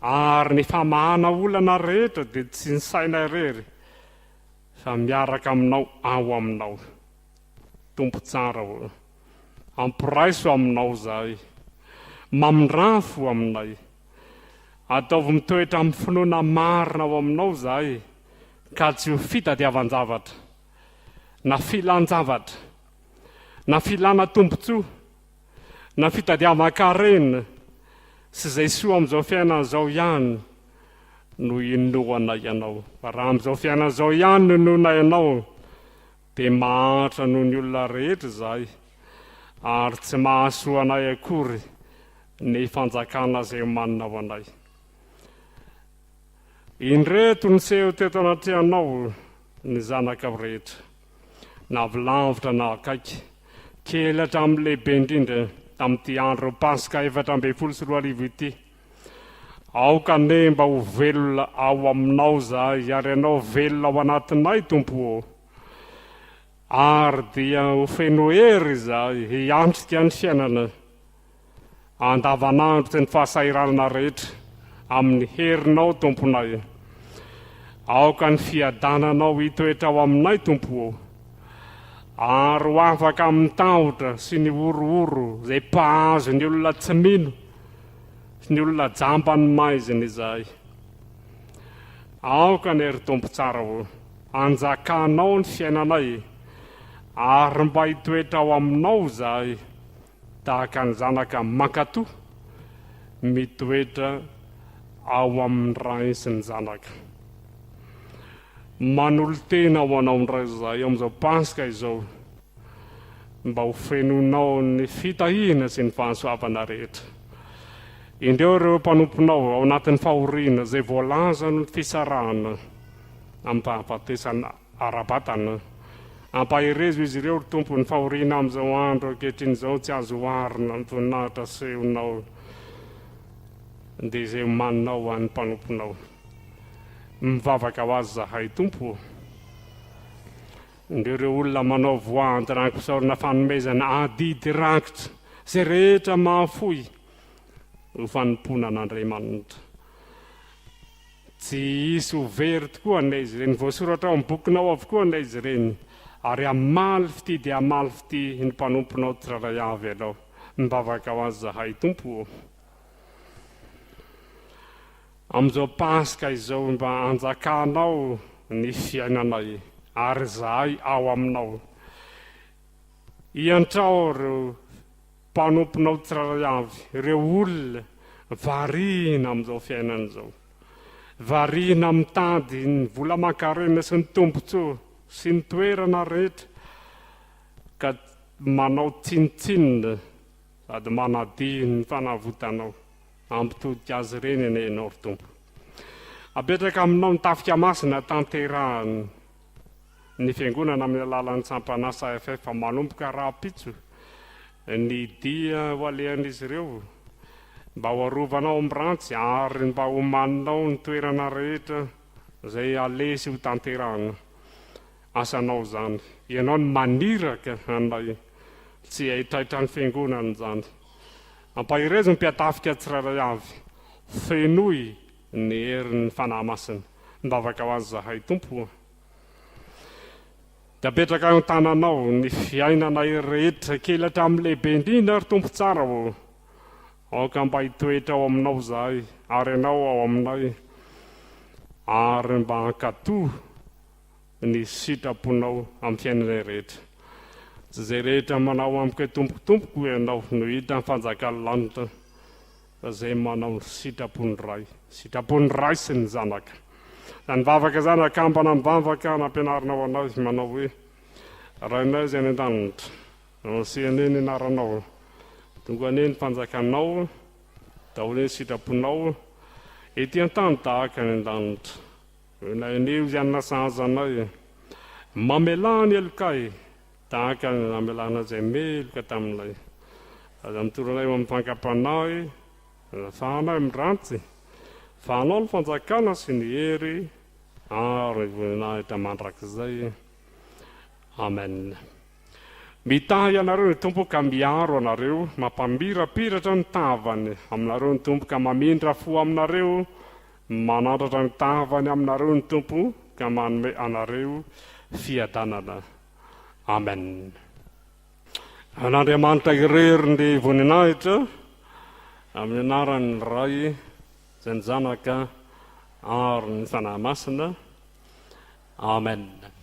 Ary ny famahana olana rehetra dia tsy ny saina irery fa miaraka aminao ao aminao. Tompo tsara ô, ampiraiso aminao izahay, mamindrà fo aminay. Ataovy mitoetra amin'ny finoana marina ao aminao izahay ka tsy ho fitadiavan-javatra, na filan-javatra, na filana tombontsoa, na fitadiavan-karena sy izay soa amin'izao fiainana izao ihany no inoanay anao. Fa raha amin'izao fiainana izao ihany no inoanay anao, dia mahantra noho ny olona rehetra izahay, ary tsy mahasoa anay akory ny fanjakana izay omanina ho anay. Indreto niseho teto anatrehanao ny zanakao rehetra, na avy lavitra na akaiky, kely hatramin'ny lehibe indrindra, tamin'ity andro Paska 2014 ity. Aoka anie mba ho velona ao aminao izahay, ary Ianao velona ao anatinay, Tompo ô. Ary dia ho feno hery izahay hiantrika ny fiainana andavanandro sy ny fahasahiranana rehetra amin'ny herinao, Tomponay. Aoka ny fiadananao hitoetra ao aminay, Tompo ô. Ary ho afaka amin'ny tahotra sy ny horohoro izay mpahazo ny olona tsy mino sy ny olona jamban'ny maizina izahay. Aoka anie, ry Tompo tsara ô, hanjakanao ny fiainanay, ary mba hitoetra ao aminao izahay, tahaka ny zanaka mankatò mitoetra ao amin'ny Ray sy ny Zanaka. Manolo-tena ho Anao indray izahay amin'izao Paska izao, mba ho fenoinao ny fitahiana sy ny fahasoavana rehetra. Indreo ireo mpanomponao ao anatin'ny fahoriana izay voalaza noho ny fisarahana amin'ny fahafatesana ara-batana. Ampaherezo izy ireo, ry Tompo, ny fahoriana amin'izao andro ankehitriny izao tsy azo oharina amin'ny voninahitra asehonao dia izay omaninao ho an'ny mpanomponao. Mivavaka ho azy izahay, Tompo ô. Indreo ireo olona manao voady raki-pisaorana fanomezana adidy rakitra izay rehetra mahafoy ho fanompoana an'Andriamanitra. Tsy hisy ho very tokoa anie izy ireny, voasoratra ao amin'ny bokinao avokoa anie izy ireny, ary hamaly fitia dia hamaly fitia ny mpanomponao tsirairay avy ianao. Mivavaka ho azy izahay, Tompo ô. Amin'izao Paska izao mba hanjakanao ny fiainanay ary izahay ao aminao. Iantrao ireo mpanomponao tsirairay avy, ireo olona variana amin'izao fiainana izao. Variana mitady ny vola aman-karena sy ny tombontsoa sy ny toerana rehetra ka manao tsinontsinona sady manadino ny fanavotanao. Hampitodika azy ireny anie Ianao, ry Tompo. Apetraka aminao ny tafika masina tanterahany ny Fiangonana amin'ny alalan'ny sampan'asa FF manomboka rahampitso ny dia ho alehan'izy ireo mba ho arovanao amin'ny rantsy ary mba homaninao ny toerana rehetra izay aleha sy ho tanterahana. Asanao izany. Ianao no maniraka anay tsy haitraitra ny Fiangonana izany. Ampaherezo ny mpiatafika tsirairay avy. Fenoy ny herin'ny Fanahy Masina. Mivavaka ho azy izahay Tompo o. Dia apetraka eo an-tananao ny fiainanay rehetra, kely hatramin'ny lehibe indrindra ry Tompo tsara o. Aoka mba hitoetra ao aminao izahay ary Ianao ao aminay ary mba hankatò ny sitraponao amin'ny fiainanay rehetra. Tsy izay rehetra manao amiko hoe Tompoko, Tompoko ianao no hiditra ny fanjakan'ny lanitra, fa izay manao ny sitrapon'ny Ray, sitrapon'ny Ray sy ny Zanaka. Izany vavaka izany akambana amin'ny vavaka nampianarinao anay manao hoe, Rainay izay any an-danitra, Anse anie ny anaranao, tonga anie ny fanjakanao, daholo anie ny sitraponao, ety an-tany tahaka any an-danitra. Ilay anio izay anasahaza anay. Mamelà ny helokay tahaka ny namelana izay meloka taminay. Aza mitory anay ho amin'ny fankam-panahy, afahanay amin'ny ratsy, fa Anao ny fanjakana sy ny hery ary ny voninahitra mandrakizay. Amen. Mitahy anareo ny Tompo ka miaro anareo, mampamirapiratra ny tavany aminareo ny Tompo ka mamindra fo aminareo, Manandratra ny tavany aminareo ny Tompo ka manome anareo fiadanana. Amen. An'Andriamanitra irery ny voninahitra amin'ny anaran'ny Ray. sy ny Zanaka ary ny Fanahy Masina. Amen.